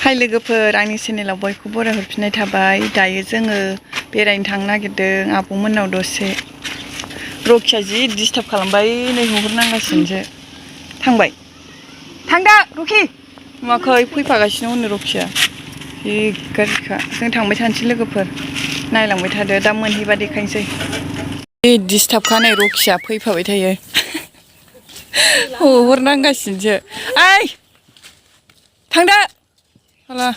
हाय लोगोफोर आंनि चेनेलाव बयखौबो बराय हरफिननाय थाबाय। दायो जोङो बेरायनो थांनो नागिरदों आब'मोननाव दसे। रकिया जि डिस्टार्ब खालामबाय नै होहरनांगासिनोसो। थांबाय थांदा रकि नुवाखै फैफागासिनो हनै रकिया जि गाज्रिखा। जों थांबाय थानोसै लोगोफोर नायलांबाय थादो दा मोनहैबा देखायनोसै। जि डिस्टार्बखा नै रकिया फैफाबाय थायो होहरनांगासिनोसो। ओइ थांदा हाला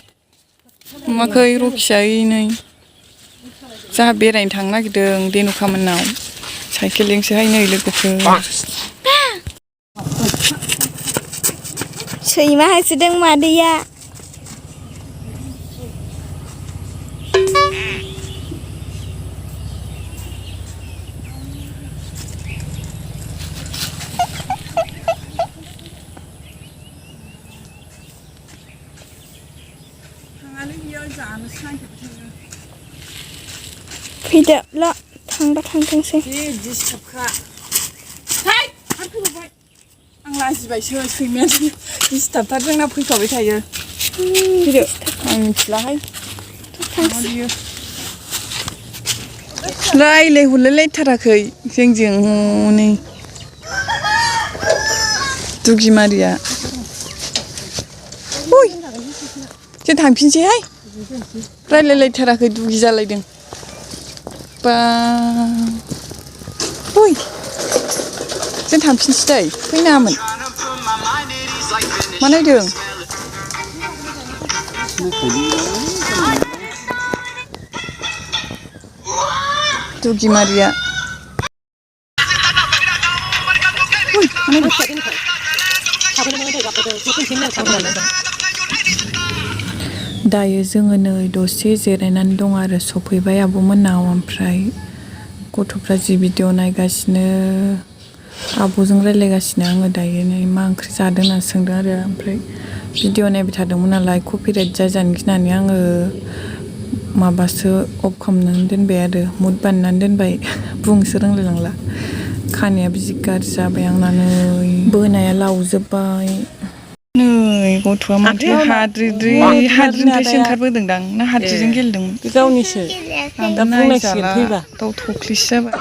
नुवाखै रकिया नै जोंहा बेरायनो थांनो नागिरदों देनुका मोननाव साइकेलजोंसोहाय नै लोगोफोर। सैमा होसोदों मादैया। फैदो ल' थांबा थांथोंसै। डिस्टार्बखा आं लाजिबायसो सैमायानो डिस्टार्बथार जोंना फैफाबाय थायो। फैदो आं मिथिलाहाय रायलायहरलायलायथाराखै जोंजों हनै दुगिमारिया। जों थांफिनसैहाय रायलायलायथाराखै दुगि जालायदों बा जों थांफिनसै दै फैनाङामोन मा नायदों दुगिमारिया। दायो जोङो नै दसे जिरायनानै दं आरो सफैबाय आब'मोननाव। ओमफ्राय गथ'फ्रा जि भिडिअ नायगासिनो आब'जों रायलायगासिनो। आङो दायो नै मा ओंख्रि जादों होननानै सोंदों आरो ओमफ्राय भिडिअ नायबाय थादोंमोन नालाय कपिराइट जाजानो गिनानै आङो माबासो अफ खालामनानै दोनबाय आरो मुड बानायनानै दोनबाय बुंनोसो रोंलायलांला। खानायाबो जि गाज्रि जाबाय आंना नै बोनाया लावजोब्बाय। नै गथ'आ माथो हाद्रिनिफ्रायसो ओंखारबोदोंदां ना हाद्रिजों गेलेदोंमोन गावनिसो दा बुंनांसिगोन फैबा दाउ थख्लिसो जाबाय।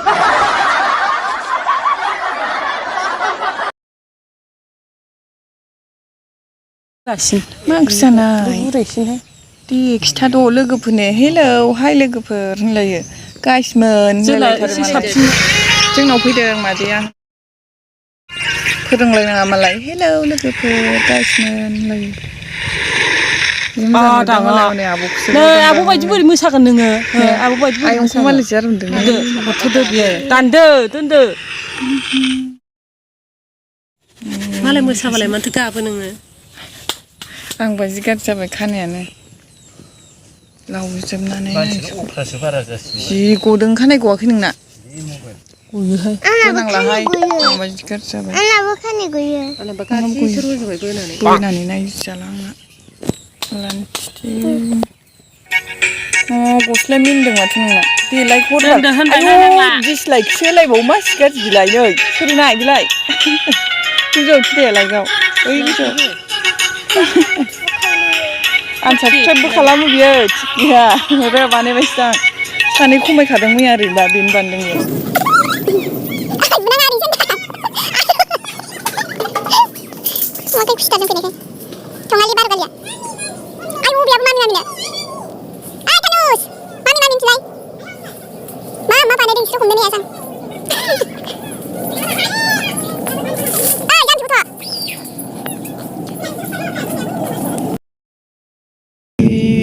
मा ओंख्रि जानाय दे खिथाद' लोगोफोरनो हेलौ हाय लोगोफोर होनलायो गाइसमोन होनलायलायथारो मालाय। जोंनाव फैदों मादैया फोरोंलायनाङा मालाय हेलौ लोगोफोर गाइसमोन होनलायो। नै आब' बायदि बोरै मोसागोन नोङो आब' बायदि बोरै मोसागोन हरथ'दो बियो दानदो दोनदो मालाय मोसाबालाय माथो गाबो नोङो। आंबा जि गाज्रि जाबाय खानायानो लावजोबनानै जि गदों। खानाय गवाखै नोंना गयोहाय फोनांलाहाय आंबा जि गाज्रि जाबाय। आंनाबो खानाय गयो। बोनानै नायजाला आंना गस्लाया मिनदों माथो नोंना देलाय हरबाल आयु दिसलाइखसो होलायबावो मासि गाज्रि बिलाय नै सोरनाय बिलाय गोजौआव खिदाया लाइकआव ओइ गोजौआव आनसाबस्क्राइबबो खालामो बियो थिग गैया माबा बानायबायसो दां सानै खमायखादों मैया ओरैनोबा बेनो बानदों बेयाव।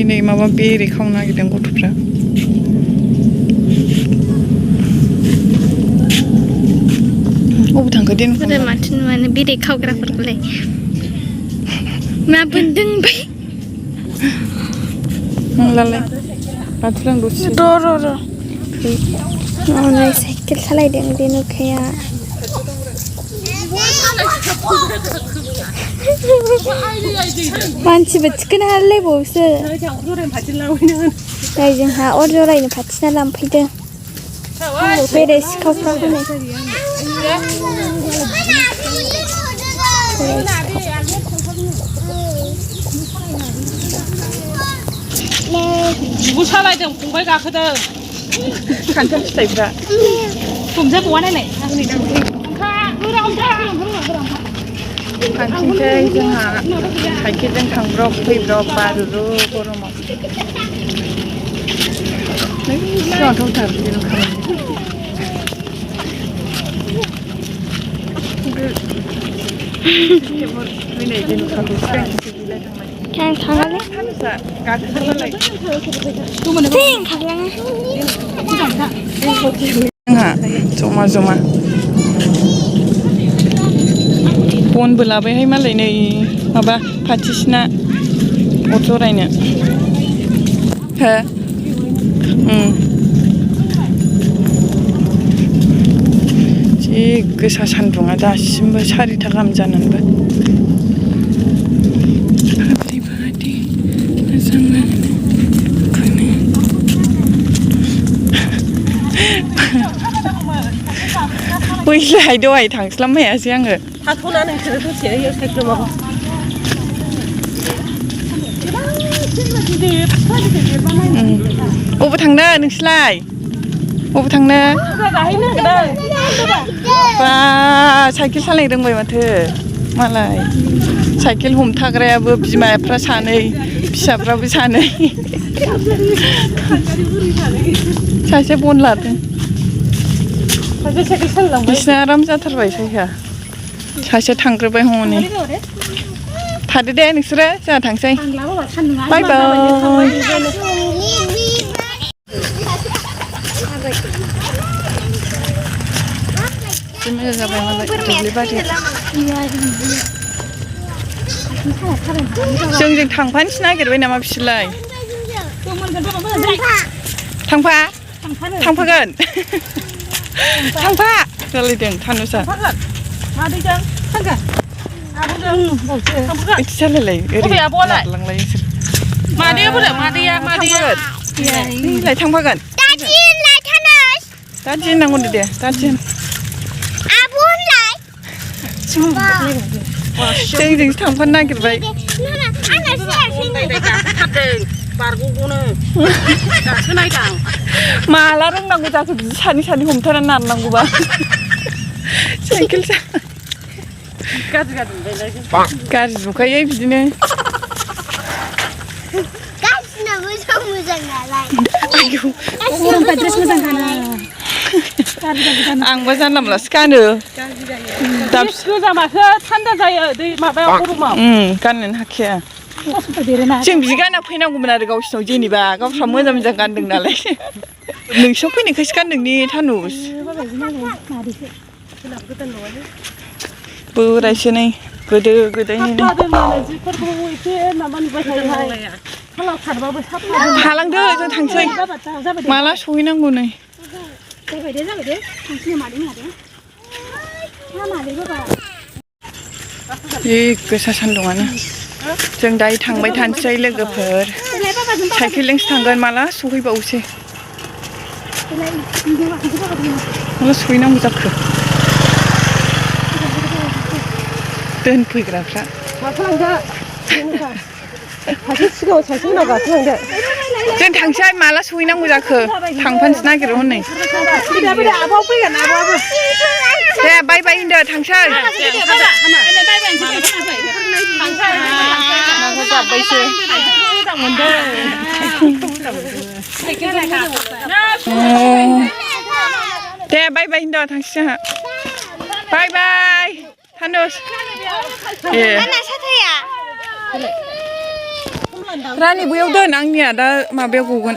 नै माबा बेरे खावनो नागिरदों गथ'फ्रा। अबाव थांखो देनुका माथो नुवानो बेरे खावग्राफोरखौलाय मा बोनदों ओमफ्राय नोंलाय बाथुरां दसे र' नै साइकेल सालायदों देनुकाया। मानसिबो थिखोनो हालायलायबावोसो नै जोंहा अर जरायनो फाथिना लांफैदों बेरे सिखावफ्रा हनै बिब' सालायदों फंबाय गाखोदों खान्थाल फिथाइफ्रा हमजा गवा नायनाय थांसै जोंहा साइकेलजों थांब्रब फैब्रब बारुरु गरमाव सिगाङावथ' बिदिनो Kang थांनानै जोंहा जमा जमा बनबो लाबायहाय मालाय नै माबा फाथिसिना अर जरायनो हो जि गोसा सान्दुङा दासिमबो 4टा गाहाम जानानैबो बैलाय दहाय थांस्लाबनो हायासै आङो थाथ'ना नोंसोरो दसे होयो साइकेलाव बबे थांनो नोंसोरलाय बबे थांनो बा साइकेल सालायनो रोंबाय माथो मालाय साइकेल हमथाग्रायाबो बिमाफ्रा सानै फिसाफ्राबो सानै सासे बन लादों बिसिना आराम जाथारबाय साइकेला सासे थांग्रोबाय हनै थादो दे नोंसोरो जोंहा थांसै बाय बाय मोजां जाबाय मालाय दुब्लि बारिया जोंजों थांफानोसो नागिरबाय नामा बिसोरलाय थांफा थांफागोन थांफा रायलायदों थानुसा मादैजों थांगोन बिदि जालायलाय ओरै लांलाय नोंसोर मादैया नैलाय थांफागोन दा दिन नांगौ दे दा दिन जोंजोंसो थांफानो नागिरबाय माला रोंनांगौ जाखो बिदि सानै हमथानानै नारनांगौबा साइकेल गाज्रि नुखायो बिदिनो आंबा जानला मोनलासो गानो गोजामासो थान्दा जायो दै माबायाव गरमाव गाननोनो हाखाया जों बिदि गाना फैनांगौमोन आरो गावसिनाव जेनेबा गावस्रा मोजां गानदों नालाय नोंसिनाव फैनायखायसो गानदों नि थानुस बोरायसो नै गोदो गोदायनिनो थालांदो जों थांसै माला सहैनांगौ नै जि गोसा सान्दुङानो जों दायो थांबाय थानोसै लोगोफोर साइकेलजोंसो थांगोन माला सहैबावसै माला सहैनांगौ जाखो दोनफैग्राफ्रा जों थांसै माला सहैनांगौ जाखो थांफानोसो नागिरो हनै दे बाय बाय होनदो थांसै जाबायसो दे बाय बाय होनदो थांसै जोंहा बाय बाय थानुस रानि बैयाव दोन आंनिया दा माबायाव गगोन